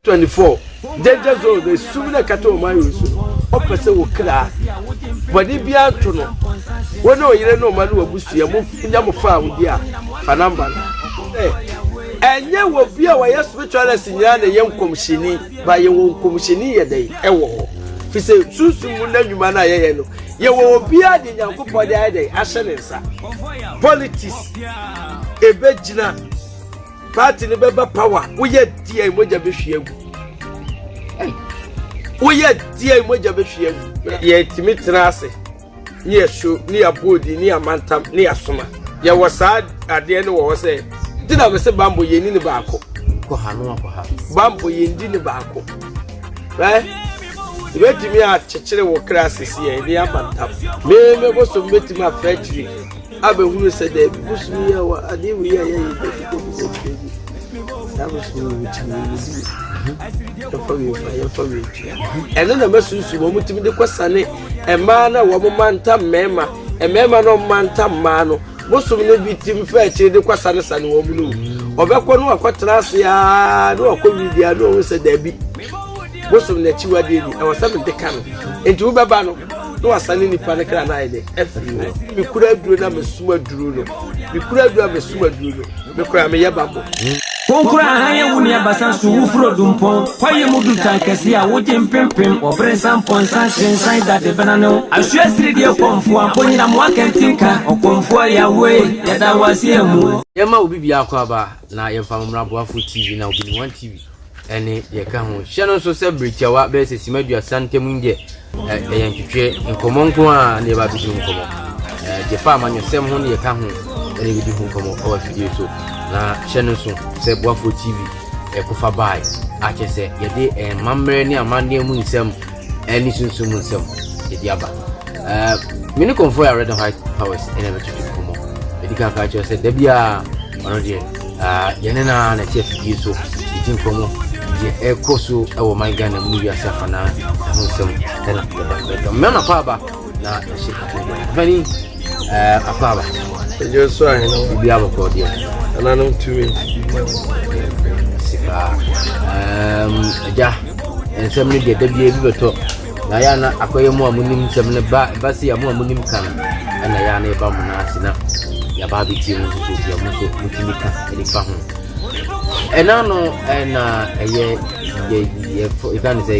24 danger zone no esum na ɛkata ɔman wei so no ɔpɛ sɛ wɔ kra bɔne biara nto no wo ne ɔyere ne ɔma ne wabusua mo nya mo fa awodi a fa namba no ɛnyɛ wɔ bi a wɔyɛ spiritualist nyinaa na ɛyɛ nkɔmhyɛni ba yɛwɔ nkɔmhyɛni yɛ dɛn ɛwɔ hɔ fi sɛ sunsum mu na nnwuma no a yɛyɛ no yɛwɔ obiara de Nyankopɔn de ayɛ dɛn ahyɛ ne nsa. Politics ebegyina party no bɛba power, woyɛ deɛ mogya bɛhwie agu, woyɛ deɛ mogya bɛhwie agu. Yɛtumi tena ase ne yɛso ne yɛabɔ odi ne yɛamantam ne yɛasoma. Yɛwɔ saa adeɛ no wɔ hɔ sɛ nti na mese bambɔ yɛnni ne baako. Bambɔ yɛndi ne baako. Right? Yɛbɛtumi akyekyere wo kra sisi yɛn ne amantam. Me me bosom bɛtumi afɛ akyiri abɛhunu sɛ daabi bosom yi a wɔ adeɛ wei a yɛyɛ dabi dabi dabi dabi saa bosom yi wɔtumi wɔdi yɛmfa wei fa yɛmfa wei tua. Ɛno na masunsum wɔn tumi de kɔsane mmaa na wɔn mantam mmarima, mmarima na wɔn mantam mmaa no. Bosom no bi tumi fa akyire de kɔsanesane wɔn no. Ɔbɛkɔ no wakɔtena ase aa na wakɔ widia na ɔhu sɛ daabi bosom no akyiwadeɛ ni ɛwɔ sɛ mede ka no. Nti wobɛba no na wasane nipa no kra no ayɛ dɛ afiri hɔ. Mekura aduro na mesum aduro no, mekura aduro a mesum aduro no, mekura meyɛ bambɔ. Konkura ahan yɛ wo nua basa so wofuro dumpɔn kwaeɛ mu dutan kɛse a wogye mpempem wɔbere nsa mpɔnsa hyerɛnsan dade bena ne wo asoɛ sirideɛ kɔmfoɔ amponyina mmoa kɛntinka ɔkɔmfoɔ Yahweh yɛda wo ase amu. Yɛmma obi biako aba na yɛmfa mo mmra Boafo TV na Obi One TV ɛne deɛ ɛka ho. Hyɛ no nso sɛ bere tiawa bɛyɛ sɛ sima 30 ntam yi deɛ ɛyɛ ntwetwe nkɔmmɔ nko a na yɛba abɛdi ho nkɔmmɔ. Deɛ fa amanyɔsɛm ho ne yɛka ho ɛna yɛbɛdi ho nkɔmmɔ ɛwɔ afidie so. Na hyɛ no nso sɛ Boafoɔ TV ɛkofa bae akyɛ sɛ yɛde amammerɛ ne amanneɛ mu nsɛm ɛne sunsum mu nsɛm yɛde aba. Me ne kɔmfoɔ yɛ Red and White Powers ɛna ɛbɛtwetwe nkɔmmɔ. Ɛdi kan ka kyerɛ sɛ da biara ɔno deɛ yɛne no ara na ɛte afidie so yɛdi nkɔmmɔ deɛ ɛrekɔ so ɛwɔ man Ghana mu ne wiase afanaa ɛho nsɛm ɛna yɛba bɛka. Mmɛma akɔ aba na ɛhyɛ afani akɔ aba. Ɛgye so ahene wa. Bibi abɔkɔ deɛ. Nananom tumi. Sika. Agya nsɛm no deɛ da biara bi bɛtɔ. Na yɛ na akɔyɛ mu a munim nsɛm no ba ba se a mo a munim ka no ɛna yɛ na ɛba mo no ase na yɛaba abɛtie mu nso so deɛ mo nso motumi ka ɛde fa ho. Ɛna no ɛna ɛyɛ yɛ yɛ yɛka ne sɛ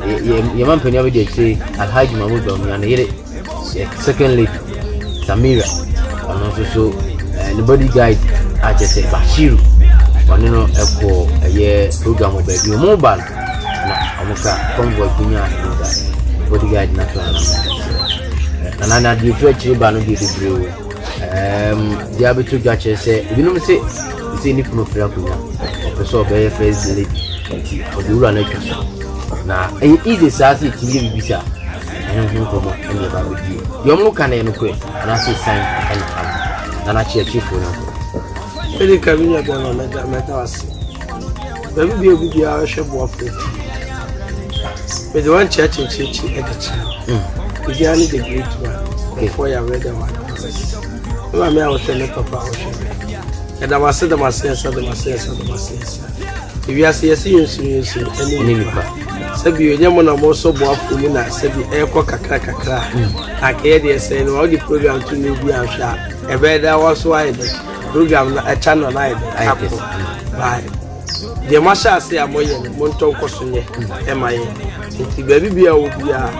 yɛ yɛma mpanin abɛdi akyire Alhaji Mahmoud Bawumia ne yere second lady Samira ɔno nso so ne bodyguard a kyerɛ sɛ Bashiru ɔne no ɛkɔ ɛyɛ program wɔ baabi ɔmo ba no na ɔmo ka convoy bi nya accident bodyguard na to anam na na na deɛ efiri akyire ba no deɛ bebree o. Deɛ abɛto dwa kyerɛ sɛ ebinom sɛ sɛ ne kunu fira akonnwa ɔpɛ sɛ ɔbɛyɛ first lady nti ɔde wura no atwa so na ɛyɛ easy saa sɛ ɛtumi yɛ biribi saa ɛho ho nkɔmmɔ ɛne ɛba bɛdie deɛ ɔmo ka no yɛ nokorɛ anaasɛ san ɛna aba na n'akyerɛkyerɛfoɔ no nkɔ. Ɛdi ka mi nua bɛrima mɛda mɛda ase. Baabi bi a obi biara hwɛ Boafo TV. Mede wɔn kyerɛ kyerɛkyerɛkyi ɛde kyerɛ. Obiara ne the great one. Kɔfoɔ yɛ awɛ da wɔn ase. Me maame a wɔhwɛ me papa a wɔhwɛ me. Ɛda mo ase da mo ase ɛsa da mo ase ɛsa da mo ase ɛsa. Ewiase yɛsi yɛn nsu yɛn nsu ɛne nipa. Sɛbi onye mo na mo nso Boafo mu na sɛbi ɛkɔ kakra kakra. Akɛyɛ deɛ sɛn no wɔde program to ne bi ahwɛ a ɛbɛyɛ dɛ wɔso ayɛ dɛ program no channel no ayɛ dɛ akɔ. Bye. Deɛ moahyɛ ase a moyɛ no montɔ nkɔ so nyɛ ɛma yɛ. Nti baabi bia wɔ biara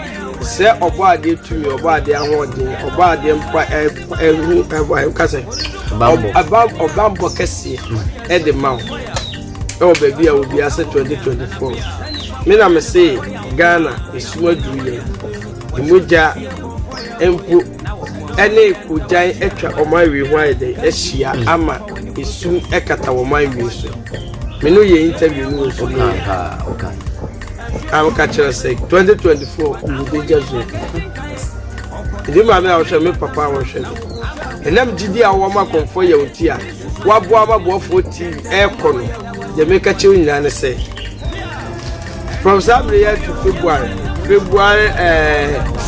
sɛ ɔbɔ adeɛ tumi ɔbɔ adeɛ ahoɔden ɔbɔ adeɛ mpa ɛhu ɛbɔ ɛka sɛ ɔbambɔ kɛseɛ ɛde ma wo ɛwɔ baabi a wɔ biara sɛ 2024 me na me se Ghana esum aduru yɛn emogya mpo ɛne kogyan atwa ɔman wie ho ayɛ dɛ ahyia ama esum ɛkata ɔman wie so. Me no yɛ interview no wɔ so no a woka kyerɛ sɛ 2024 we danger zone. Nti maame a wɔhwɛ me papa a wɔhwɛ me ɛnam gyidi a wɔn akɔmfoɔ yɛ wɔn ti a waboa ama Boafoɔ TV ɛrekɔ no deɛ meka kyerɛ nyinaa ne sɛ from saa bere yɛ to February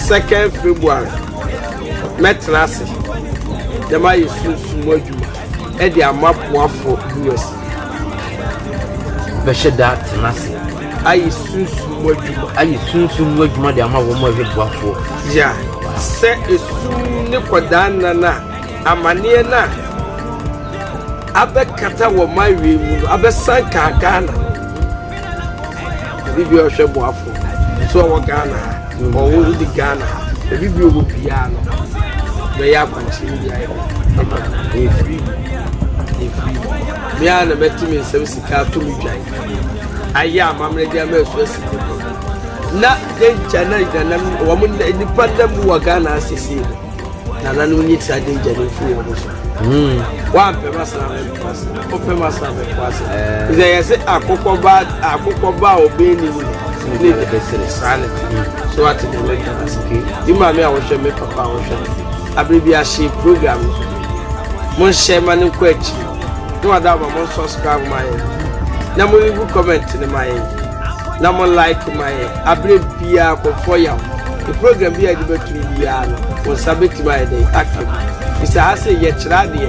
2nd February mɛtena ase na mayɛ sunsum adwuma ɛde ama Boafoɔ viewers. Bɛhyɛ da tena ase. Ayɛ sunsum mu adwuma. Ayɛ sunsum mu adwuma de ama wɔn a wɔhwɛ boafoɔ. Ya, sɛ esum ne kɔdaa nna no a, amaneɛ no a abɛkata wɔ man wei mu no, abɛsan kaa Ghana. Obi bi a ɔhwɛ boafoɔ, so ɔwɔ Ghana ha, ɔwɔ di Ghana ha, obi bi ɔwɔ biara no, bɛyɛ akwankyerɛ bi ayɛ dɛ. Ɛyɛ free, ɛyɛ free. Me ara na mɛte me nsam sika ato me dwan. Ayɛ amammerɛ de ama asu asi ne kɔ. Na danger na nananom wɔn nnipa nam mu wɔ Ghana asese no. Nananom nyi saa danger no mfiri wɔn so. Wampɛ m'asɛm a mɛmpɛ w'asɛm. Wopɛ m'asɛm a mɛpɛ w'asɛm. Eh. Sɛ yɛsɛ akokɔ ba akokɔ ba a ɔbɛn ne mu ne de saa ne te. So ate deɛ mɛka no ase. Di maame a wɔhwɛ me papa a wɔhwɛ me. Abere bi ahye program no. Monhyɛ ma no nkɔ akyiri. Na wada ama mo subscribe ma yɛn. Na mo leave comment no ma yɛn. Na mo like ma yɛn. Abere biara kɔfoɔ yaw. The program bi a yɛde bɛtum biara no, wo nsa bɛtumi ayɛ dɛn aka bi. Bisa ha sɛ yɛkyerɛ adeɛ,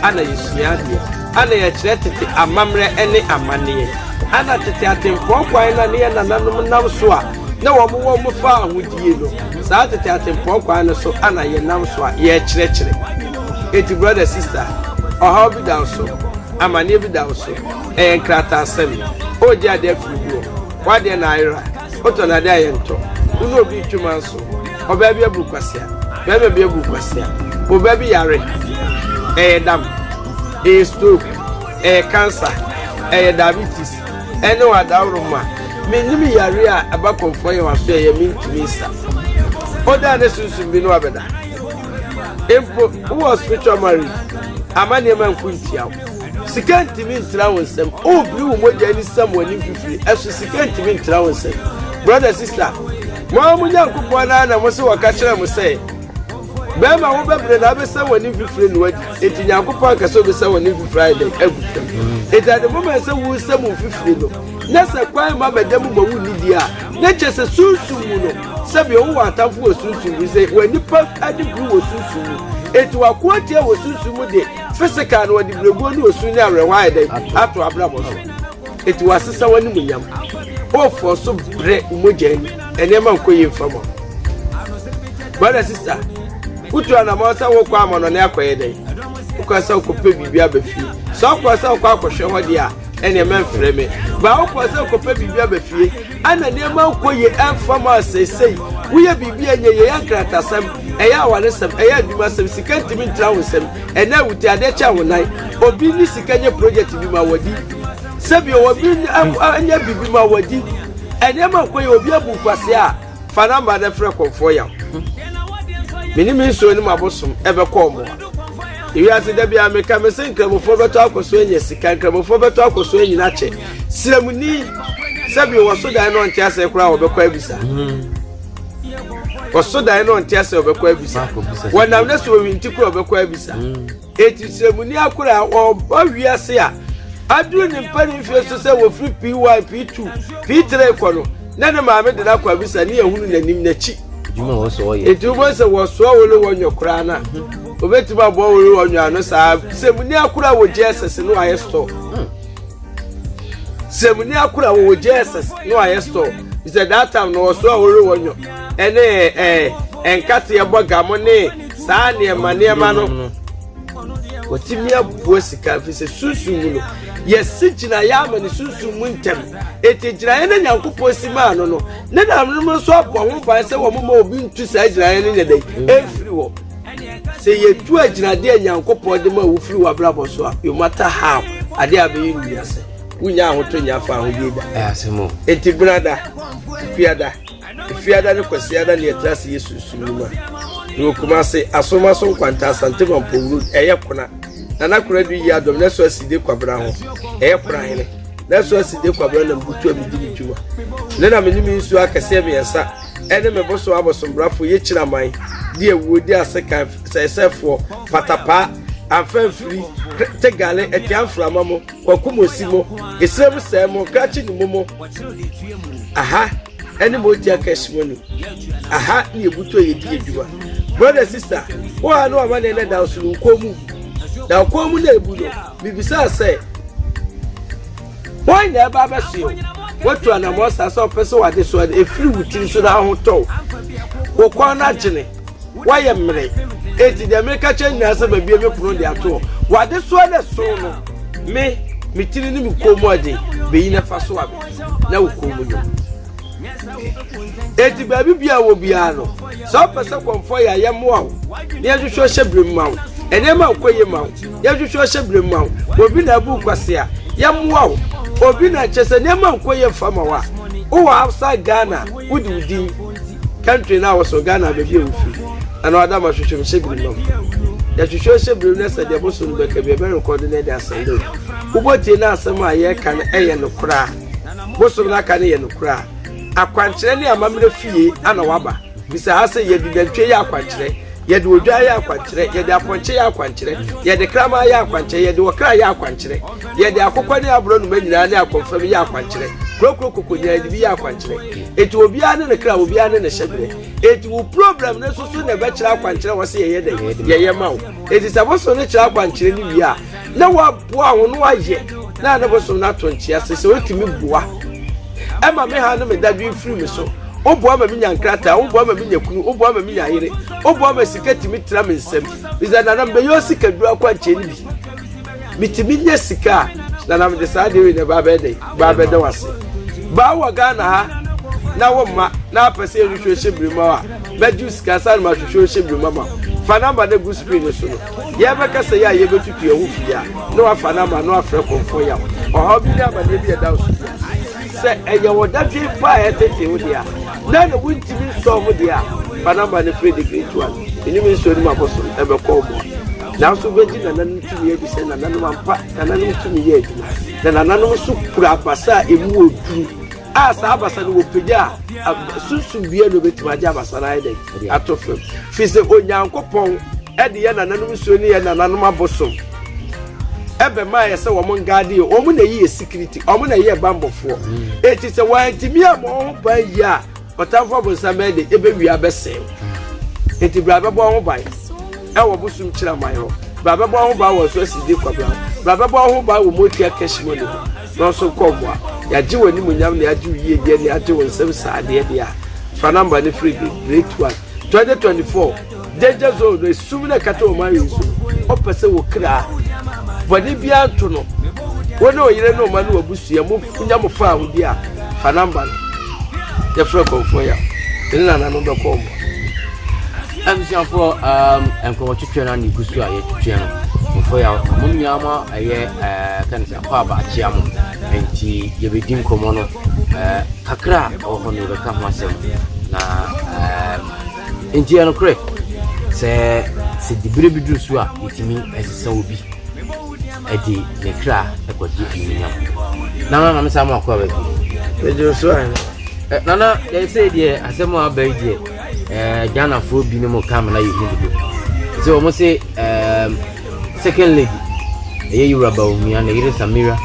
ana yɛsua adeɛ, ana yɛkyerɛ tete amammerɛ ne amanneɛ, ana tete atempɔn kwan no a ne yɛn nananom nam so a na wɔn wɔ wɔn fa ahodie no, saa tete atempɔn kwan no so ana yɛnam so a yɛrekyerɛkyerɛ. Eti brother sister, ɔhaw bi da wo so, amanneɛ bi da wo so, ɛyɛ nkrataasɛm, ɔregye adeɛ afiri bi hɔ, w'adeɛ na ayera, wotɔ no adeɛ a yɛntɔ, wo ne obi retwe manso, ɔbaa bi abu kwasea, barima bi abu kwasea, ɔbaa bi yare, ɛyɛ dam, ɛyɛ stroke, ɛyɛ cancer, ɛyɛ diabetes, ɛne w'adaworoma. Mennim yare a ɛba kɔmfoɔ yɛ w'aso ɛyɛ mentumi nsa. Ɔdaa ne sunsum bi no abɛda. Mpo wowɔ spiritual marriage, ama nneɛma nko ntia wo. Sika ntumi ntra wo nsam. Wobiri wo mogya ani sam w'anim fifiri, ɛso sika ntumi ntra wo nsam. Brother, sister, mo ara mo Nyankopɔn no ara na mo se wɔka kyerɛ mo sɛ, bɛrima wobɛbrɛ na abɛsam w'anim fifiri na wadi. Enti Nyankopɔn anka sɛ obɛsam w'anim fifiri ayɛ dɛn agu fam. Enti ade moma sɛ wosam wo fifiri no, na sɛ kwan ma bɛda mu ma wonni di a, na kyerɛ sɛ sunsum mu no, sɛdeɛ wowɔ atamfo wɔ sunsum mu, sɛ wɔ nipa ade buru wɔ sunsum mu. Enti wako atia wɔ sunsum mu de, physical no wɔde berɛguo ne osu ne awerɛhoɔ ayɛ dɛn ato abrabɔ so. Enti wasesa w'animuonyam. Ɔfoɔ so brɛ wo mogya ani, nneɛma nkɔ yie mfa ma. Brother sister, wotu anamɔ sɛ wokɔ amɔnɔne akɔyɛ dɛn? Wokɔ sɛ wokɔpɛ biribi aba fie. Sɛ wokɔ sɛ wokɔ akɔhwɛ hɔ deɛ a, ɛneɛ mɛmfrɛ me. Ba wokɔ sɛ wokɔpɛ biribi aba fie, ana nneɛma nkɔ yie ɛmfa ma seesei. Woyɛ biribi a ɛnyɛ yie, ɛyɛ nkratasɛm, ɛyɛ awaresɛm, ɛyɛ adwumasɛm, sika ntumi ntra wo nsam. Ɛnɛ awuti adeɛ kyɛ wo nan. Obi ne sika nyɛ project bi ma wadi. Sɛbi obi nyɛ biribi ma wadi. Nneɛma nkɔ yie, obi abu nkwasea a, fa namba no frɛ kɔmfoɔ yaw. Me ne me nsuo ne m'abosom ɛbɛkɔ ɔmoa. Ewiase da biara meka me se nkramofoɔ bɛtɔ akɔ so anya sika, nkramofoɔ bɛtɔ akɔ so anyina kyɛ. Sremuni sɛbi wɔso dan no ɔnte asɛ koraa wɔbɛkɔ abisa. Wɔso dan no ɔnte asɛ wɔbɛkɔ abisa. Wɔnam ne so wɔwinti koraa wɔbɛkɔ abisa. Eti sremuni akora a ɔba wiase a aduru ne mpanin mfie so sɛ wɔfiri P1, P2, P3 kɔ no na ne maame de no akɔ abisa ne yɛhunu n'anim n'akyi. Eti wobɛhu sɛ wɔsoa wole wɔnyɔ koraa no a obetumi aboa wole wɔnyɔ ano saa. Sremuni akora wɔ JSS no ayɛ store. Sremuni akora wɔ JSS no ayɛ store. Sɛ that time no wɔsoa wole wɔnyɔ ɛne ɛɛ nkateɛ bɔ gamo ne saa nneɛma nneɛma no wɔtumi aboa sika fi sɛ sunsum mu no yɛsi gyinaeɛ ama ne sunsum mu ntɛm eti gyinaeɛ no nyankopɔn si maa no no ne nanom nso abɔ ho ban sɛ wɔn ma obi ntu saa gyinaeɛ no nyɛ dɛ ɛmfiri hɔ sɛ yɛtu agyinadeɛ a nyankopɔn de ma wofiri wɔ abrabɔ so a no matter how adeɛ a bɛyɛ no wiase wonya ahotɔ nya fa ahodie da enti benada kuada Efiada ne Kwasiada ne yɛtra ase yɛ sunsum nnwuma. Mewɔ Kumase, Asomaso Nkwanta, Asante Mampong Road, ɛyɛ Kona. Nana Konadu yi adɔm na ɛso aside Kwabena ho, ɛyɛ Kona hene. Na ɛso aside Kwabena na mbutu a medi me dwuma. Ne na me ne me nsuo akɛseɛ mmiɛnsa ɛne me bosom abosombrafo yɛ kyinaman, di awuo, di asekan, sɛesɛfoɔ, patapaa, amfamfiri, tegale, atia mframa mo, kwaku mosi mo, esrɛ mu sɛɛ mo, krakye ne mu mo. Aha. ɛne ma ɔtia cash money aha ne yɛbutu a yɛdi adwuma brother sister wo a ne wama ne ɛnɛ da so no nkɔn mu na nkɔn mu na ebu no bibisaa sɛ wɔn na ɛba abɛsoɛ o. Woatu anammɔn saa sɛ wopɛ sɛ w'adesoa no ɛfiri wo tiri so na ahotɔ wo. Wo kɔn no agyene, woayɛ mmere. Enti deɛ meka kyerɛ nyinaa sɛ mabue me pono de ato hɔ. W'adesoa no ɛso no, me, me tiri ne me kɔn mu ɔden, bɛyi na fa soa me, na wo kɔn mu nwo. Enti baabi biara wɔ biara no, sɛ wopɛ sɛ kɔmfoɔ yɛ a, yɛmmoa wo na yɛnhwehwɛ ɔhyɛ berɛ mu ma wo. Nneɛma nkɔ yie ma wo, yɛnhwehwɛ ɔhyɛ berɛ mu ma wo. Obi na abu wo kwasea, yɛmmoa wo. Obi na kyerɛ sɛ nneɛma nkɔ yie mfa ma wo a, wowɔ outside Ghana, wode wo din, country no a wɔ so, Ghana baabi a wofiri, ɛna wada ma hwehwɛ ɔhyɛ berɛ mu ma wo. Yɛhwehwɛ ɔhyɛ berɛ mu na sɛ deɛ bosom no bɛka bi, yɛbɛrekɔdo na yɛde asɛnde wo. Wobɔ tie na asɛm a yɛreka no ɛyɛ nokorɛ a, bosom no aka no yɛ nokorɛ a, Akwankyerɛ ne amammerɛ fie ana waba. Bisa ha sɛ yɛde nantwie yɛ akwankyerɛ, yɛde odwan yɛ akwankyerɛ, yɛde apɔnkye yɛ akwankyerɛ, yɛde kraman yɛ akwankyerɛ, yɛde ɔkra yɛ akwankyerɛ, yɛde akokɔ ne aborɔnoma nyinaa ne akɔmfam yɛ akwankyerɛ, kurokuro koko nyinaa yɛde bi yɛ akwankyerɛ. Enti obiara ne ne kra, obiara ne ne hyɛberɛ. Enti wo problem no nso so na ɛbɛkyerɛ akwankyerɛ wɔ sɛ yɛyɛ dɛn yɛyɛ ma wo. Enti sɛ bosom no kyerɛ akwankyerɛ no wie a, na waboa ho na wayɛ na ne bosom no ato nkyea sɛ sɛ wotumi boa ɛma me ha no me dadwen firi me so. Woboa ma menya nkrataa, woboa ma menya kunu, woboa ma menya yere, woboa ma sika tumi tra me nsam. Bisa nana mebɛyɛ osikaduro akwankyerɛ no bi. Metumi nya sika a nana mede saa adeɛ wei na ɛba abɛyɛ dɛn ba abɛda wo ase. Baa wɔ Ghana ha na wo mma na apɛ sɛ yɛhwehwɛ hyɛ bere mu a mɛgye wo sika ansa na mahwehwɛ hyɛ bere mu ama wo. Fa namba no gu screen no so no. Yɛbɛkasa yi a yɛbɛtutu yɛn ho fie a na wafa namba no afrɛ kɔmfoɔ yaw. Ɔhaw bi ne amaneɛ bi a ɛda wo so bia. Sɛ ɛyɛ wo dadwen pa a ɛtete wo deɛ a, na na wontumi nsɔɔ ho deɛ a, fa namba no frɛ The Great One. Menim nsuo no mu abosom ɛbɛkɔ wo mmoa. Nanso wobɛgye nananom tumi adi sɛ nananom ampa, nananom tumi yɛ adwuma. Na nananom nso kura abasa a ɛmu wɔ duru a saa abasa no wɔpagya a, sunsum biara na obɛtumi agye abasa no ayɛ dɛn ato fam. Firi sɛ Onyankopɔn de yɛ nananom nsuo ne yɛ nananom abosom ɛbɛma yɛ sɛ wɔn ngaade yɛ, wɔn na ɛyi yɛ security, wɔn na ɛyɛ bambɔfoɔ. Eti sɛ wɔantumi ammɔ wɔn ho ban yie a, ɔtamfo abonsam bɛyɛ dɛ ɛbɛwie abɛsɛe wo. Eti bra bɛbɔ ho ban ɛwɔ bosom kyiraman hɔ, bra bɛbɔ ho ban wɔ nso asidi kwabra hɔ, bra bɛbɔ ho ban wɔ motia kashimoni hɔ, na ɔso kɔ mmoa. Yɛagye wɔ animuonyam na yɛagye wo yiedie na yɛagye wo nsɛm saa adeɛ deɛ a, fa namba no firi the great one 2024. Danger zone no, esum na ɛkata wɔn ayɛ so no, ɔpɛ sɛ wɔ kra bɔne biara nto no. Wo ne ɔyere ne ɔma ne w'abusua mo nya mo fa ahodi a, fa namba no. Yɛfrɛ kɔmfoɔ ya, ne nananom bɛkɔ wɔn. Abusuafoɔ, um, nkɔmɔtwetwe no ne gu so a yɛtwetwe no. Kɔmfoɔ ya, mo nyinaa mo ɛyɛ ɛɛ ka ne sɛ akɔ aba akyea mo. Nti yɛbɛdi nkɔmɔ no ɛɛ kakra a ɛwɔ hɔ no yɛbɛka ho asɛm na ɛɛ Enti ɛyɛ nokorɛ sɛ sɛ diberɛ bi duru so a, yɛtumi sesa obi de ne kra kɔgye animuonyam. Nana na mesa mo akɔ aba bi. Megye so ahene. Eh, nana yɛ sɛ deɛ asɛm a aba yi deɛ eh, Ghanafoɔ binom ka amena yɛ hu dodo. Sɛ wɔn se eh, second lady ɛyɛ Yewura Bawumia ne yere Samira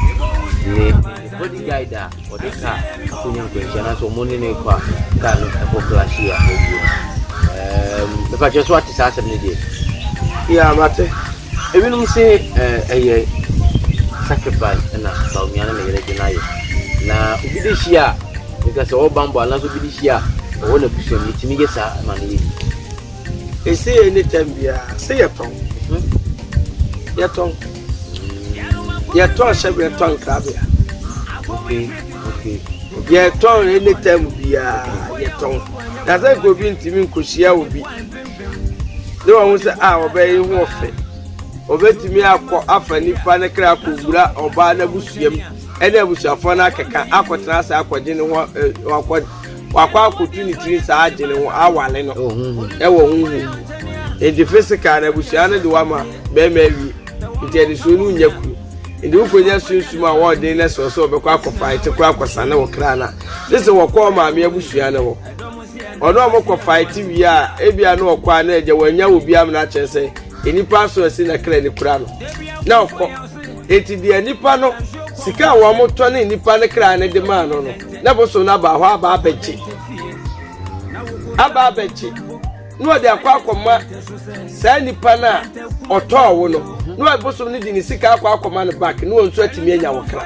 ne ne bodyguard a Wɔde kaa akɔnya nkwanhyia anaasɛ wɔn ne no rekɔ a kaa no ɛkɔ clash a ɔwuo no. Ɛɛm mepakyɛ so ate saa asɛm no deɛ? Yeah, mate. Ebinom se ɛyɛ sacrifice ɛna Bawumia ne ne yere de no ayɛ. Na obi de hyia a, nka sɛ ɔwɔ bambɔ anaasɛ obi de hyia a ɔwɔ n'abusua mu, yɛtumi yɛ saa ma no yɛ yie. Ese any time biara sɛ yɛtɔn. Yɛtɔn. Yɛtɔn hyɛbrɛ tɔn nkrabea. Okay. Yɛtɔn any time biara yɛtɔn. Na sɛ nka obi ntumi nkɔhyia obi ne wɔn ho sɛ a ɔbɛyɛ ho ɔfɛ. Ɔbɛtumi akɔ afa nipa ne kra akɔwura ɔbaa n'abusua mu ɛne abusuafoɔ no akeka akɔtena ase akɔgye ne ho akɔ wakɔ akɔtu ne tiri saa agye ne ho awale no ɛwɔ honhom mu nti physical na abusua no de wama bɛrima awie nti adesuo no nya kunu nti wokɔnya sunsum a wɔɔden no sɛ sɛ wɔbɛkɔ akɔfa ɛte kora akɔsane wɔ kra no a ne sɛ wɔkɔ maame abusua no hɔ ɔno a wɔkɔ faete wie a ebia na ɔkɔ a na agya wɔanya wɔ bi amena akyerɛ sɛ nnipa aso asi na kra ne kura no na ɔkɔ eti deɛ nipa no sika a wɔn tɔ ne nipa no kra no de maa no no na bosom no aba hɔ aba abɛgye aba abɛgye na ɔde akɔ akɔma saa nipa no a ɔtɔɔ wo no na bosom no de ne sika akɔ akɔma no back na wɔn nso atumi anya wɔ kra.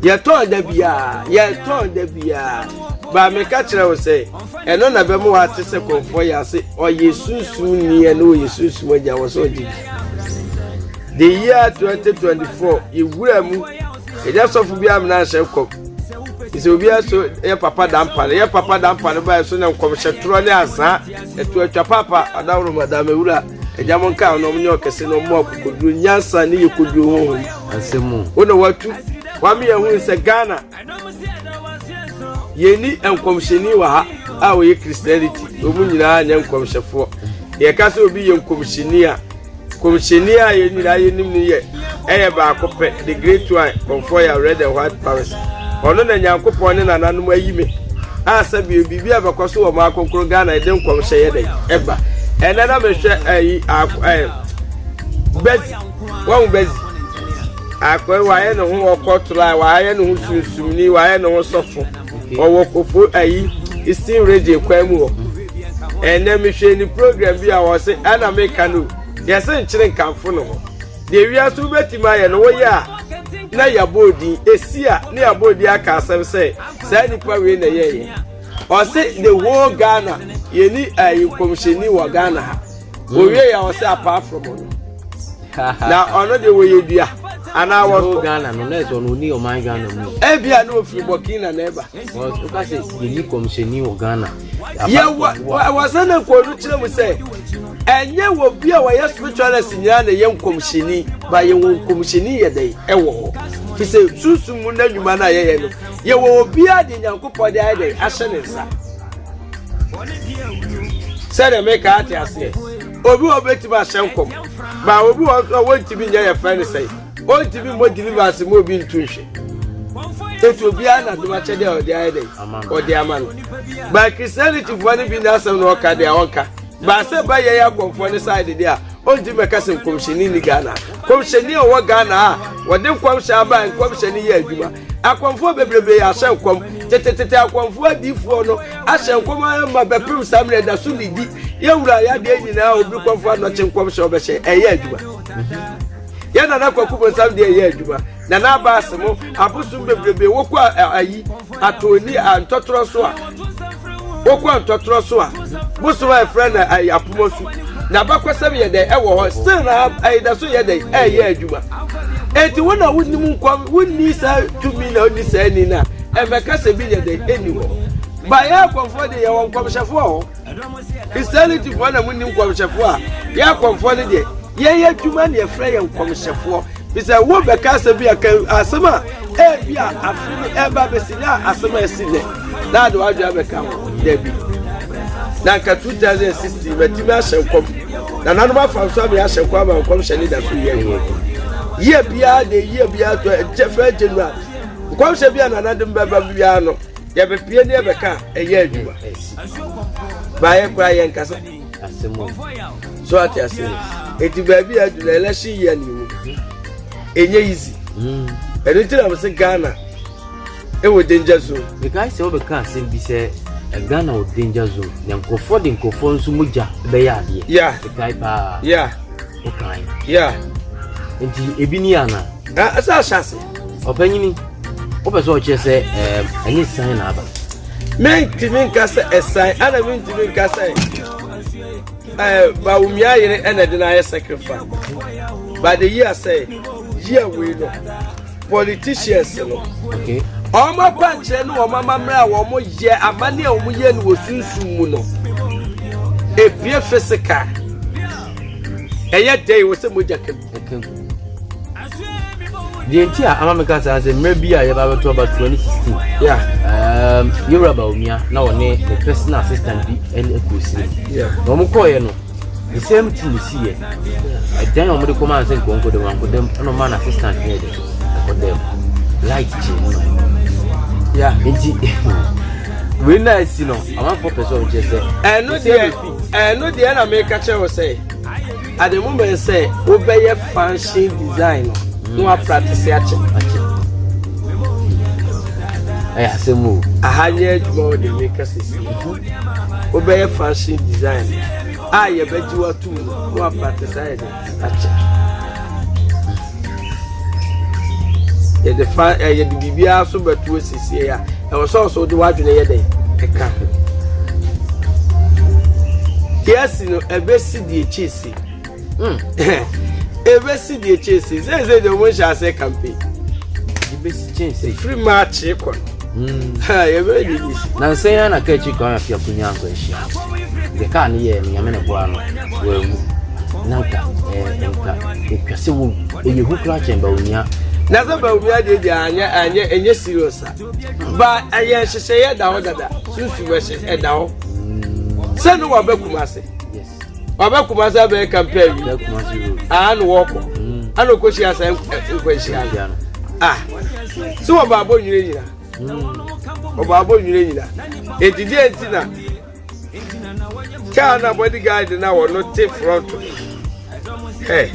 Yɛtɔn da biara, yɛtɔn da biara. Ba meka kyerɛ wo sɛ, ɛno na bɛma wate sɛ kɔmfoɔ yɛ ase ɔyɛ sunsum ni ɛne ɔyɛ sunsum agya wɔ sɛ ɔgye di. The year 2024, yɛwura mu, ɛgya sɔfo bi amena nhyɛ nkɔm. Sɛ obi aso yɛ papa dampa no, yɛ papa dampa no baɛ so na nkɔmhyɛ torɔ ne azaa, ɛto atwa papa, adaworo madam awura. Agya mo nka na ɔmo ɔkɛse na ɔmo akokoduro nyansa ne yɛ koduro honhom. Asɛm o. Wo na watu wame yɛn hu sɛ Ghana yɛni nkɔmhyɛni wɔ ha a wɔyɛ Christianity wɔn nyinaa nyɛ nkɔmhyɛfoɔ. Yɛka sɛ obi yɛ nkɔmhyɛni a nkɔmhyɛni a yɛn nyinaa yɛnim no yɛ ɛyɛ baako pɛ the great one kɔmfoɔ yɛ red and white powers. Ɔno na Nyankopɔn ne nananom ayi me a sɛ biribi a bɛkɔ so wɔ maa kronkron Ghana ɛde nkɔmhyɛ yɛ dɛ ɛba. Ɛnɛ na mehwɛ ɛyi akɔ ɛɛ bɛzi wɔn bɛzi akɔ wayɛ ne ho ɔkɔtoro a wayɛ ne ho sunsumni wayɛ ne ho sɔfo ɔwɔ kofo ɛyi Eastern region kwan mu hɔ. Ɛnɛ mehwɛ ne program bi a wɔse ɛna meka no yɛse nkyere nkamfo no ho. Deɛ wiase wobɛtumi ayɛ no woyɛ a na yɛabɔ odin esi a na yɛabɔ odin aka asɛm sɛ saa nipa wei na ɛyɛɛyɛ. Ɔse the whole Ghana yɛni ɛyi nkɔmhyɛni wɔ Ghana ha. Owie yɛ ɔse apart from ɔno. Na ɔno deɛ wɔyɛ dua anaa The whole wɔtɔ. Ghana no na ɛsɛ ɔno ɔni ɔman Ghana mu. Ebia na ofiri Burkina na ɛba. Woka sɛ yɛni kɔmhyɛni wɔ Ghana. Yɛwɔ wɔ sɛ ne nkɔɔdu kyerɛ mu sɛ ɛnyɛ wɔ bi a wɔyɛ spiritualist nyinaa na ɛyɛ nkɔmhyɛni ba yɛwɔ nkɔmhyɛni yɛ dɛ ɛwɔ hɔ. Fi sɛ sunsum mu n'adwuma no a yɛyɛ no yɛwɔ obiara de Nyankopɔn de ayɛ dɛ ahyɛ ne nsa. Sɛdeɛ meka ate aseɛ obi wɔ bɛtumi ahyɛ nkɔm ba obi wɔ nso a wɔntumi nyɛ yɛ fɛ ne sɛ ɔntumi mmɔ deliverance mu obi ntu nhwɛ etu obiara na dom akyɛdeɛ a ɔde ayɛ dɛ ɔde ama no ba Christianity foɔ no bi n'asɛm na ɔka deɛ ɔnka ba sɛ ba yɛ yɛ akɔmfoɔ ne side deɛ a ɔntumi mɛka sɛ nkɔmhyɛni ni Ghana. Nkɔmhyɛni a ɔwɔ Ghana a wɔde nkɔmhyɛ aba a nkɔmhyɛni yɛ adwuma. Akɔmfoɔ bebrebe yɛ ahyɛ nkɔm tetetete. Akɔmfoɔ adiifoɔ no ahyɛ nkɔm ama bɛpem saa mmerɛ da so ne di yɛwura yadeɛ nyinaa. Obi kɔmfoɔ anɔkye nkɔmhyɛ ɔbɛhyɛ ɛyɛ adwuma. Yɛn nana Kwaku Bonsam deɛ ɛyɛ adwuma. Nana aba ase mo abosom bebrebe wokɔ ayi atoni a ntɔtorɔ so a wokɔ ntɔtorɔ so a bosom a yɛfrɛ no ayi apoma so na abakɔsɛm yɛ dɛ ɛwɔ hɔ still na ayi da so yɛ dɛ ɛyɛ adwuma. Eti wo na wonim nkɔm wonni saa tumi na wonni saa ni na ɛmɛka sɛ bi yɛ dɛ ɛni hɔ. Ba yɛ akɔmfoɔ de yɛwɔ nkɔmhyɛfoɔ hɔ. Christianity foɔ na munni nkɔmhyɛfoɔ a yɛ akɔmfoɔ no deɛ yɛyɛ adwuma ne yɛfrɛ yɛ nkɔmhyɛfoɔ bisɛ wo bɛka asɛm bi a ka asɛm a ebi a afe no ɛba bɛsi na asɛm a ɛsi nɛ na ade wadwe abɛka ho dabi. Na nka 2016 matumi ahyɛ nkɔm na nanom afa nso ame ahyɛ nkɔm ama nkɔmhyɛ ne da so yɛ adwuma yie biara de yie biara to ɛkyɛ fɛ January nkɔmhyɛ bi a nanadom bɛba biara no yɛbɛpie ne yɛbɛka a ɛyɛ adwuma baayɛ koraa yɛn kasa Asɛm o. So ate ase eti baabi a adu na election year ne mu ɛnyɛ easy. Ɛno nti na mo sɛ Ghana ɛwɔ danger zone. Mekae sɛ wobɛka asɛm bi sɛ Ghana wɔ danger zone na nkurɔfoɔ de nkurɔfoɔ nso mogya bɛyɛ adeɛ. Mekae paa. Wokae. Nti ebi ni ana? Ɛsɛ ahyɛ ase. Ɔpanyini, wopɛ sɛ ɔkyerɛ sɛ ɛnyɛ san na aba? Mentumi nka sɛ ɛsan ana mentumi nka sɛ Bawumia yere ɛna de no ayɛ sacrifice. But the year sɛ year wei no politicians no wɔn akwankyerɛ ne wɔn amammerɛ a wɔn yɛ amanne a wɔn yɛ no wɔ sunsum mu no ebie physical ɛyɛ dɛ wɔ sɛ mogya kam. Ɛka gu. Deɛ nti a ama meka saa sɛ mmerɛ bi a yɛba bɛto aba 2016 yɛwura Bawumia na ɔne ne personal assistant bi ɛne ɛkɔ sire na wɔn kɔɔeɛ no the same thing si yɛ ɛdan a wɔde kɔmaa sɛ nkɔnkɔ dɛm ankɔ dɛm ɛna ɔmaa no assistant ne yɛ dɛ ɛkɔ dɛm light kye no nti wei na asi no amanfoɔ pɛ sɛ ɔkyerɛ sɛ Ɛno deɛ na meka kyerɛ wo sɛ at the moment sɛ wobɛyɛ fashion design no na wapractice akyɛ. Akyɛ ɛyɛ asɛm o. Aha nyɛ adwuma wɔ de meka sisi wobɛyɛ fashion design a yɛbɛgye watom no na wapractice ayɛ de akyɛ. Yɛde fa ɛ yɛde biribiara so bɛto asiesie a ɛwɔ sɛ ɔso wode w'adwene yɛ dɛn ɛka ho. Deɛ asi no ɛbɛsi deɛ akyi si. Ɛbɛsi deɛ akyi si. Sɛsɛ deɛ wɔn nhyɛ ase campaign. Ɛbɛsi kyɛn sɛ. Firi March kɔ no. Yɛbɛyɛ deɛ ɛbɛsi. Na nsɛn ara na kaa akyi kwan afi akonya nkɔ ahyia. Deɛ kaa no yɛɛ no nyame na boa no wanwu. Na nka ɛɛ nka etwa sɛ wo ɛyɛ hu koraa kyɛn Bawumia. Na sɛ Bawumia deɛ deɛ anyɛ anyɛ ɛnyɛ serious a. Ba ɛyɛ nhyehyɛeɛ da hɔ dada sunsun ɛhyɛ ɛda hɔ. Sɛ no waba Kumase. Yes. Waba Kumase abɛyɛ campaign wi. Kumase road. Aa na wɔkɔ. Ana ɔkɔhyia sɛ nkwanhyia no. Ah sɛ wɔba abɔ nwene nyina. Wɔba abɔ nwene nyina. Enti deɛ nti na kaa na bodyguard na wɔno te front no. Ɛ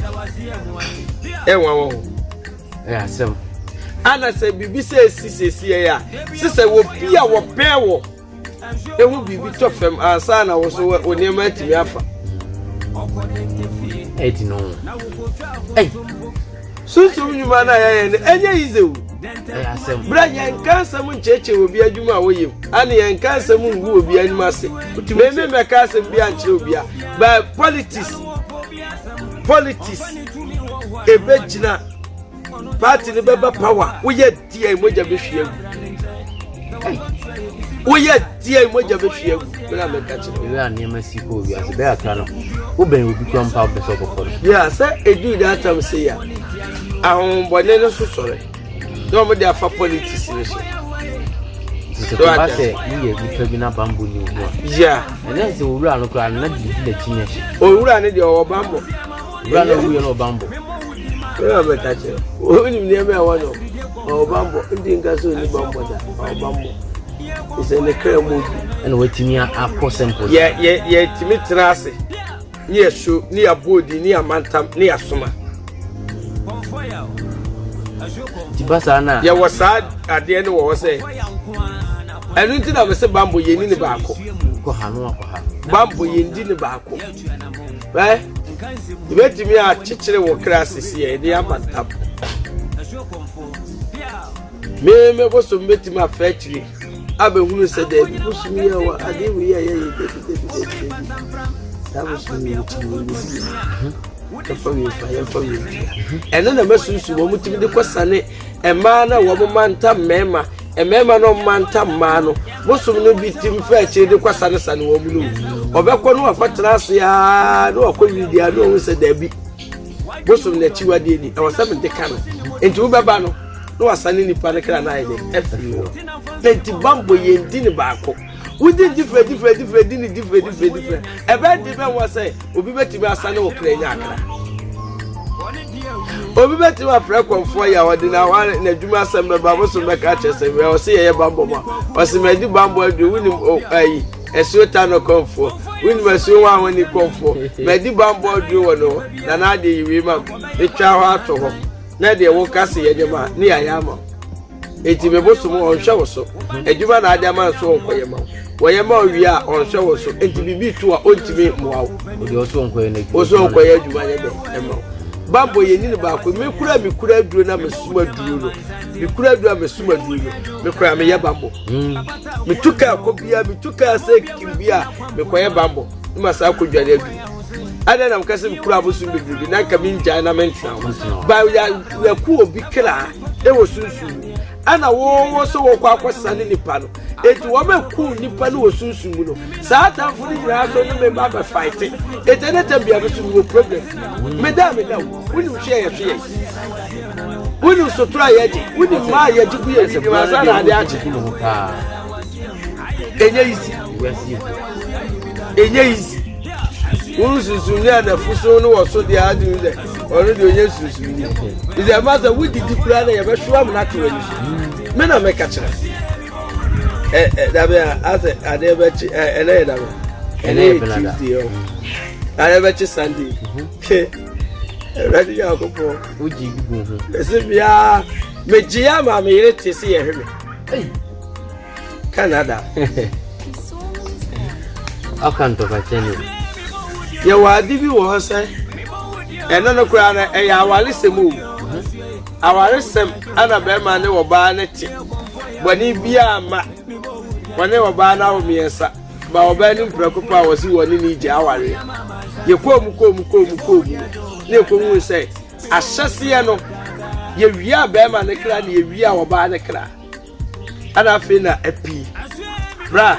ɛnwa wɔ ho. Ɛyɛ asɛm. Ana sɛ biribi sɛ esi sɛsi yɛ a sɛ sɛ obi a wɔpɛɛ wɔ ehu biribi tɔ fam ansa na wo so wo nneɛma atumi afa. Ɛdi no. Ɛy. Sunsum nnwuma no a yɛyɛ no ɛnyɛ yize o. Ɛyɛ asɛm. Berɛ yɛnka nsɛm nkyerɛkyerɛ obi adwuma a wɔyɛ mu ane yɛnka nsɛm ngu obi anim ase. Meme mɛka asɛm bi ankyerɛ obi a but politics politics ebɛgyina party no bɛba power woyɛ deɛ mogya bɛhwie agu woyɛ deɛ mogya bɛhwie agu mena mɛka kyerɛ Ewe a nneɛma si kɔ wiase bɛyɛ akra no wobɛn obi kura mpa wopɛ sɛ ɔbɛkɔ no. yɛ sɛ ɛduru that time sɛ yɛ a ahohombɔne no so sɔre na wɔn de afa politics no so Nti sɛ kɔba sɛ woyɛ nipa bi na bambɔ ni wo ho a yɛ ɛnɛ sɛ owura no koraa no na de di n'akyi nyɛ hye. owura no deɛ ɔwɔ bambɔ Owura no owuiɛ no ɔbambɔ. Owura mɛka kyerɛ wonim nneɛma ɛwɔ no ɔwɔ bambɔ nti nka sɛ ɔni bambɔ da ɔwɔ bambɔ sɛ ne kra mu bi Ɛna watumi akɔ simple. yɛ yɛ yɛtumi tena ase ne yɛso ne yɛabɔ odi ne yɛamantam ne yɛasoma Nti ba saa na yɛwɔ saa adeɛ no wɔ hɔ sɛ ɛno nti na mese bambɔ yɛni ne baako kɔ ha no akɔ ha. bambɔ yɛndi ne baako ɛ yɛbɛtumi akyekyere wɔ kra sisi yɛ yɛde ama ntam me me bosom bɛtumi afa akyire abɛhunu sɛ daabi bosom yi a wɔ adeɛ wei a yɛyɛ dabi dabi dabi dabi saa bosom yi wɔkyiri wɔ bɛsi yɛmfa wei mfa yɛmfa wei ntua ɛno na mɛsunsum wɔn tumi de kɔsane mmaa no a wɔn manta mmarima mmarima no manta mmaa no bosom no bi tim fa akyire de kɔsanesane wɔn no ɔbɛkɔ no wakɔtena ase aa na wakɔ widia na ɔhu sɛ daabi bosom n'akyiwadeɛ ni ɛwɔ sɛ mede ka no nti wobɛba no na wasane nipa no kra no ayɛ dɛ afiri hɔ na nti bambɔ yɛn di ne baako wodi different different different di ne different different different ɛbɛn de bɛn wɔ sɛ obi bɛtumi asane wo kra nya akra obi bɛtumi afrɛ kɔmfoɔ yɛ a ɔde na wa n'adwuma asɛm bɛba bosom bɛka kyerɛ sɛ wɛ ɔse yɛyɛ bambɔ ma ɔse madi bambɔ aduro wonim ayi asuo ta no kɔmfoɔ wonim asuo ho ahoni kɔmfoɔ madi bambɔ aduro wɔ no hɔ na n'adeɛ yi wei ma metwa hɔ ato hɔ na deɛ woka se yɛnyɛ ma ne yɛayɛ ama wo eti me bosom ɔnhwɛ wo so adwuma na ade ama nso ɔnkɔyɛ ma wo wɔyɛ ma wo wie a ɔnhwɛ wo so enti biribi to a ɔntumi mmoa wo Ɔde ɔso ɔnkɔyɛ n'adwuma. wo so ɔnkɔyɛ adwuma nyɛ dɛ ɛma wo bambɔ yɛ ni no baako mekura mekura aduro na mesoma aduro no mekura aduro a mesoma aduro no mekura meyɛ bambɔ metu kaa kɔ bia metu kaa sɛ kim bi a mekɔyɛ bambɔ ne ma saa kɔdware aduro adɛn na meka sɛ mekura abosom bebrebe na nka mengyae na mentena hɔ ba yɛko obi kra ɛwɔ sunsum mu ɛna wɔwɔ sɛ wɔkɔ akɔsane nipa no eti wɔn aku nipa no wɔ sunsum mu no saa atamfo no nyinaa so ne me ba bɛ fight eti ɛne tɛm bia me so wɔ problem meda meda wo wonim hwɛ yɛ hwɛ yɛ wonim sotoro a yɛgye wonim mmaa a yɛgye gu yɛ nim ansa na ade akye ɛnyɛ easy ɛnyɛ easy wɔn sunsun ní anafuso no wɔ so deɛ adi sɛ ɔno deɛ ɔnyɛ sunsun ni sɛ ɛma sɛ wodidi koraa na yɛbɛhwe amena to w'ani so me na meka kyerɛ ɛ ɛ dabe a asɛ adeɛ bɛkye ɛ ɛnɛ yɛ dabe ɛnɛ yɛ Tuesday ɔ adeɛ bɛkye Sunday ɛwurade Nyankopɔn wogye bi gu ho ɛsɛ biara megye yɛ ama me yere te sɛ yɛhwɛ me Canada ɔka ntɔkwakyɛ ne yɛwɔ ade bi wɔ hɔ sɛ ɛno no koraa no ɛyɛ awaresɛm o. Awaresɛm ana bɛrima ne ɔbaa no te. Bɔne biara mma. Wɔne ɔbaa no awo mmiɛnsa. Ba ɔbaa no mprɛko pɛ a wɔse wɔne no gya awareɛ. Yɛkɔɔ mu kɔɔ mu kɔɔ mu kɔɔ mu no, na yɛkɔhuu sɛ ahyɛseɛ no, yɛwiaa bɛrima no kra na yɛwiaa ɔbaa no kra. Ɛna afei na apii. Bra,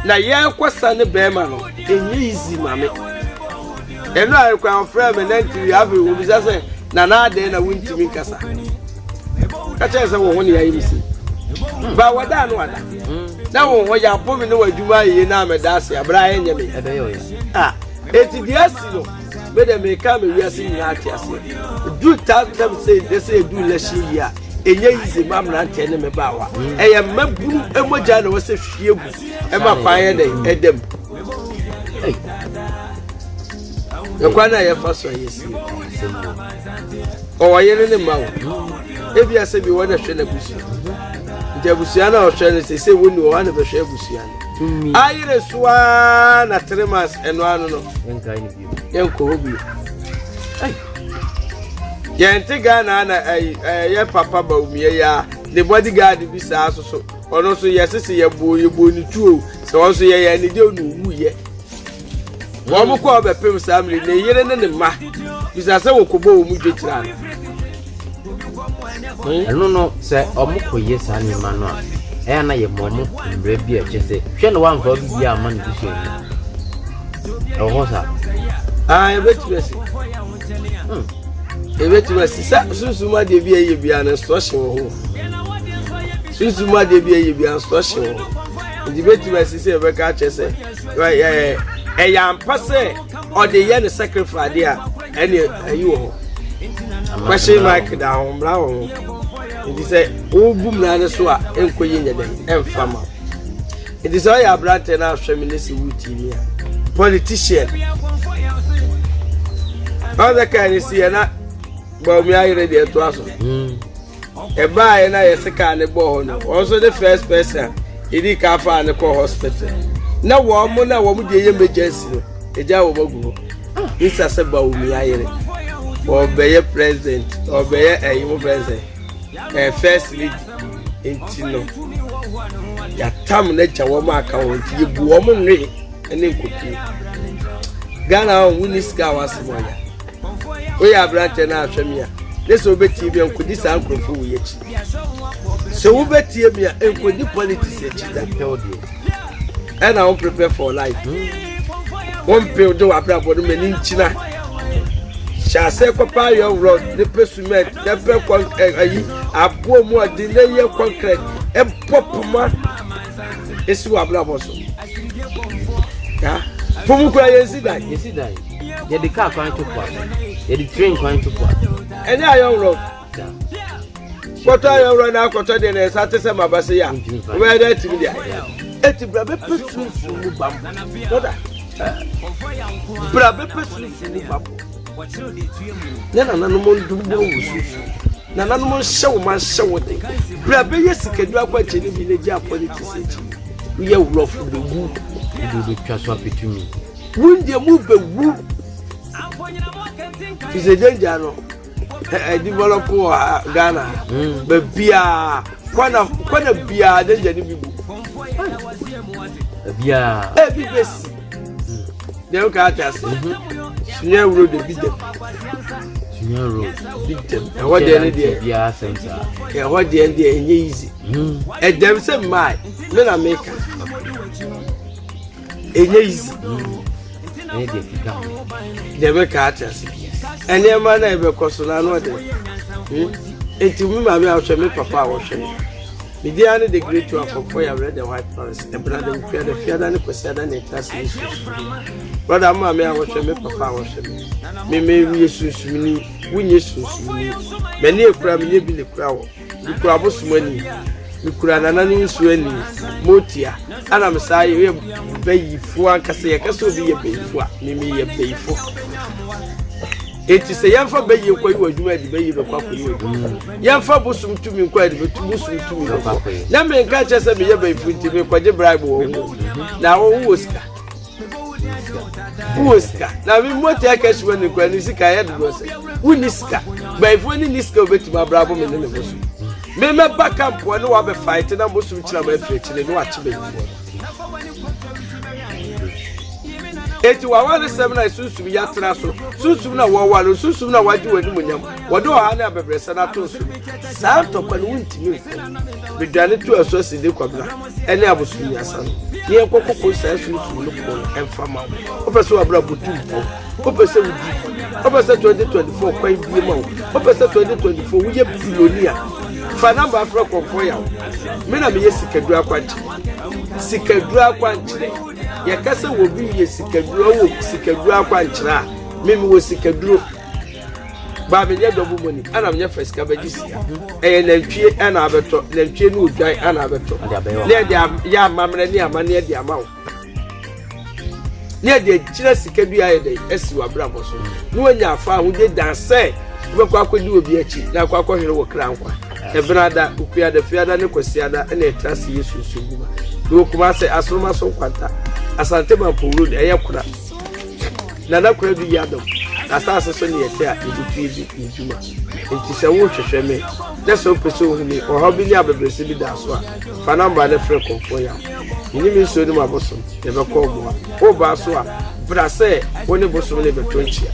na yɛrekɔ sa ne bɛrima no, ɛnyɛ easy ma me. Ɛno a ɛkwan ɔfrɛ me na ntiri afei wɔbisa sɛ na na adɛn na wontumi nkasa. Ka kyerɛ sɛ wo ho ne yɛayɛ me sei. Ba wɔda ano ada. Na wo ho yɛabo me ne w'adwuma ayɛ na meda ase abra ɛnyɛ me. Ah, eti deɛ asi no. Me de meka me wiase nyinaa ate aseɛ. Duru ta tam sɛ de sɛ edu election yi a ɛnyɛ yize ma mmeranteɛ ne mmabaawa. Ɛyɛ mmabunu mogya na wɔsɛ hwie gu ɛma kwan yɛ dɛ ɛda mu. Ɛkwan a yɛfa so a yɛsi ɔwɔ yere ne mma o. Ebi asɛ bi wɔn na hwɛ n'abusua. Nti abusua na ɔhwɛ no sɛ sɛ wɔn ni wɔn na bɛhwɛ abusua no. Ayere so ara na 3 months ɛno ano no. Yɛnkɔ hɔ bio. Yɛnte Ghana na ɛyɛ papa Bawumia yi a ne bodyguard bi saa so so ɔno nso yɛsese yɛbɔ yɛbɔ ne tuo sɛ ɔno nso yɛyɛ ne deɛ ɔno owuiɛ. Wɔn kɔ ɔbɛpem saa mmiri ne yere ne ne mma bisa sɛ wɔkɔbɔ wɔn mu dwe kyerɛ no. Ɛno no sɛ ɔmo kɔyɛ saa nneɛma no a, ɛyɛ na yɛ ma ɔmo mmerɛ bi a ɛkyɛ sɛ hwɛ na wamfa bi bi ama ne busuani ɛwɔ hɔ saa. Ah, ebetumi asi. Ebetumi asi sɛ sunsun adeɛ bi a ɛyɛ biara no instruction wɔ hɔ. Sunsun adeɛ bi a ɛyɛ biara instruction wɔ hɔ. Nti ebetumi asi sɛ ɛbɛka akyerɛ sɛ ɛyɛ ɛyɛ ampa sɛ ɔde yɛ ne sacrifice adeɛ a ɛne ɛyi wɔ hɔ. Question mark da ho, mmara wɔ ho. Nti sɛ wobu mmara no so a ɛnkɔ yie nyɛ dɛ ɛmfa ma. Nti sɛ ɔyɛ aberante na ahwɛ me ne sɛ wotie mi a politician ɔsɛ kaa ne si yɛ na Bawumia ayere deɛ ɛtoa so. Ɛbaeɛ na yɛsɛ kaa ne bɔɔ hɔ no, wɔn nso de first person a yɛdi kaa faa ne kɔ hospital na wɔn mo na wɔn deɛ yɛ emergency no ɛgya wɔn agu hɔ. Nsa sɛ Bawumia ayere ɔbɛyɛ president, ɔbɛyɛ ɛyi mo president, first lady, nti no yɛatam no agya wɔn aka wɔn nti yɛbu wɔn nwe ne nkokuo. Ghana hɔ wonni sika a wasɛm ɔya. Woyɛ aberanteɛ no ahwɛ me a ne sɛ wobɛtie mi a nkɔdi saa nkurɔfoɔ wei akyi. Sɛ wobɛtie mi a nkɔdi politics akyi da. Ɛna wo prepare for life. Wɔmpe de w'abrabɔ no m'ani nkyina. Hyɛ ase kɔpa ayɔ rod ne pɛ cement ne pɛ kɔn ayi aboɔ mu ɔde ne yɛ concrete ɛbɔ poma esi w'abrabɔ so. Ya pomu kura yɛn si dan. Yɛsi dan. Yɛde kaa kwan to po ase. Yɛde train kwan to po ase. Ɛnyɛ ayɔ rod. Kɔtɔ ayɔ rod na akɔtɔ deɛ na ɛsa te sɛ maba se ya. Wobɛyɛ dɛ atumi deɛ. Eti bra bɛpɛ sunsun mu bambɔ. Brother, bra bɛpɛ sunsun mu bambɔ. Ne nananom ndobɔ wɔ sunsun. Nananom nhyɛ wo ma nhyɛ wo den. Bra bɛyɛ sikadu akwankyɛ no bi na gya politics akyi. Woyɛ wurɔfo bɛwu. Wode wobɛtwa so apɛtumi. Wondeɛ mu bɛwu. Fi sɛ danger no ɛ develop wɔ ha Ghana baabiaa kwana kwana biaa danger no bi bu. Baabiaa. Ebi bɛsi. Deɛ woka ate ase. Sunyani road ebi dɛm. Sunyani road. Bi dɛm. Ɛhɔ deɛ ne deɛ. Biara asɛm saa. Ɛhɔ deɛ ne deɛ ɛnyɛ easy. Ɛdɛm sɛ mmaa me na meka. Ɛnyɛ easy. Ɛnyɛ deɛ keka ho. Deɛ meka ate ase. Nneɛma na ɛbɛkɔ so na ano ɔde. Nti mi maame a ɔhwɛ me papa a wɔhwɛ me. Me din ne the great one kɔkɔ yɛ red and white Paris. Ɛbena de nkuada fiada ne kwasiada ne ɛtra se ne sunsum. Brother maame a wɔhwɛ me papa a wɔhwɛ me. Me me yɛ sunsumni, wonyɛ sunsumni. M'ani ekura me nyɛ bi na ekura wɔ. Mekura abosom ani. Mekura nananom nsuo ani. Motia. Ana me saa yɛ bayifo ankasa yɛka sɛ obi yɛ bayifo a me meyɛ bayifo. Eti sɛ yɛmfa bayie nkɔ yi wɔ adwuma yɛde bayie bɛkɔ akɔyi wɔ adwuma. Yɛmfa bosom tumi nkɔ yɛde bɛtu bosom tumi bɛkɔ. Na menka kyerɛ sɛ meyɛ bayifo nti mekɔgye bribe wɔ ho. Na wo wɔ sika. Wowɔ sika. Na me motia cash money kura ne sika yɛ dodoɔ sɛ. Wonni sika. Bayifoɔ ne ni sika obetumi abra abo me ne me bosom. Me mɛba kampoɔ ne wabɛ fight na bosom kyerɛ ma afiri akyire ne wakye bayifoɔ no. Eti waware sɛm na sunsum yɛatena so sunsum na wɔware sunsum na wagye wɔ animuonyam wɔde ɔha ne abɛbrɛsɛ no ato so saa ntɔkwa no wontumi nko medwane to ɛso asi de kwabena ɛne abosomnyasa no ne yɛnkɔ koko saa sunsum no ko no ɛmfa ma wo wopɛ sɛ wabra butu mpɔ wopɛ sɛ wodi wopɛ sɛ 2024 kwan bie ma wo wopɛ sɛ 2024 woyɛ bilonia fa namba afrɛ kɔmfoɔ yaw me na meyɛ sikaduro akwankyerɛ sikaduro akwankyerɛ yɛka sɛ wɔbi yɛ sikaduro wɔ sikaduro akwankyerɛ a me mewɔ sikaduro baa menyɛ double money ɛna menyɛ fɛ sika bɛgye sika ɛyɛ nantwie ɛna abɛtɔ nantwie ne odwan ɛna abɛtɔ ne ɛde yɛ amammerɛ ne amanneɛ de ama wo ne ɛde agyina sika bi ayɛ dɛ asi w'abrabɔ so na wanya afa ahodie dan sɛ wobɛkɔ akɔdi obi akyi na akɔ akɔhwere wɔ kra nkwa ɛbenada okuada fiada ne kwasiada ɛna ɛtra se yɛ sunsun dwuma na wɔ Kumase asoroma so nkwanta Asante Mampo road ɛyɛ kora Nana Kwadu Yiadom n'asase so ne yɛte a yɛbutu yɛdi ne dwuma. Nti sɛ wohwehwɛ me na sɛ wopɛ sɛ ohu me ɔhaw bi ne abɛbrɛsɛ bi da so a, fa namba no frɛ Kɔmfoɔ Yaw. Mene me nsuo ne m'abosom, yɛbɛkɔ mmoa. Woba so a, bra sɛ wo ne bosom no rebɛtɔ nkyia.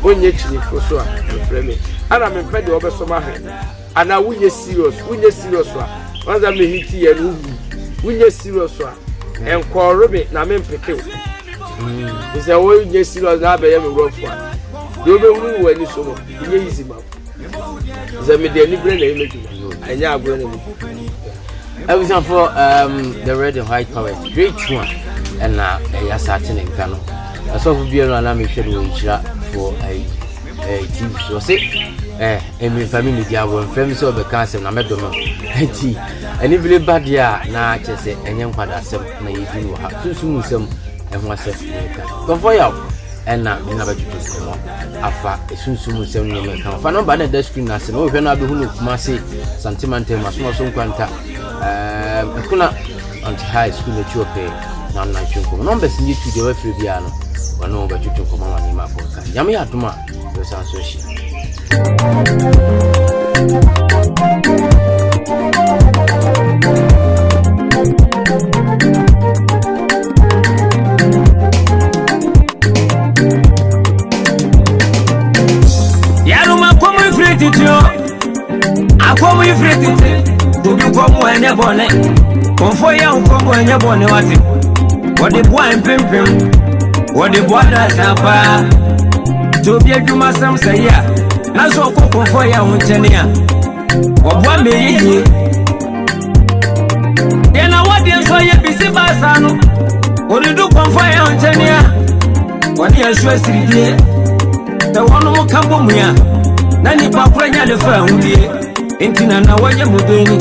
Wonyɛ kyinifo so a, mfrɛ me. Ana mempɛ deɛ wɔbɛsɔ m'ahwɛ. Anaa wonyɛ serious wonyɛ serious a wansa me hiti yɛ no wohu wonyɛ serious a ɛnkɔɔro me na mempeke wo mm. sɛ wonyɛ serious na abɛyɛ me wurɔfo a deɛ wobɛhunu wɔ ani so no ɛnyɛ easy ma wo sɛ mede aniberɛ na ɛyɛ m'adwuma ɛnyɛ agorɔ na medi. Abusuafoɔ um, the red and white powers great one ɛna ɛyɛ asaate ne nka no asɔfo biara no a na mehwɛ no wɔ nhyirafoɔ ayi ɛɛ tv so ɔse ɛɛ mmirifa mi medi agorɔ mfrɛ mi sɛ ɔbɛka asɛm na mɛdɔ no nti anibere ba deɛ a na kyerɛ sɛ ɛnyɛ nkwadasɛm na yɛdi no wɔ ha sunsum nsɛm ɛho asɛm na yɛka kɔfɔ yaw ɛna me na bɛtwetwe nkɔmmɔ afa sunsum nsɛm nneɛma ɛka fa nɔmba na ɛda screen no ase na wohwɛ no abɛhu no kuma ase sante mantam asomaso nkwanta ɛkona ante high school no akyi ɔpɛɛ na ɔnantwe nkɔmmɔ nɔmbɛs no yɛ tu deɛ wafiri biara no wɔne wo bɛtwetwe nkɔmmɔ ama nneɛma akɔnka. Nyame yɛ adom a yɛbɛsan so ahyia. Yaruma kɔm firi tete o, akɔm firi tete, obi kɔm ɛnyɛ bɔne, kɔmfo yɛ nkɔm ɛnyɛ bɔne wate, wɔde boa mpempem, wɔde boa dasa paa, tí obi adwuma sɛm sɛ yi a, na sɛ ɔkɔ kɔmfo yɛ ho nkyɛne a, wɔboa ma ɛyɛ yie. Deɛ na wɔdeɛ nso yɛ bisi baasa no, ɔredu kɔmfo yɛ ho nkyɛne a, wɔne ɛso asiridie. Sɛ wɔnom ka bɔ mu a, na nipa koro nya ne fa ahodie. Enti na na wɔyɛ mu den.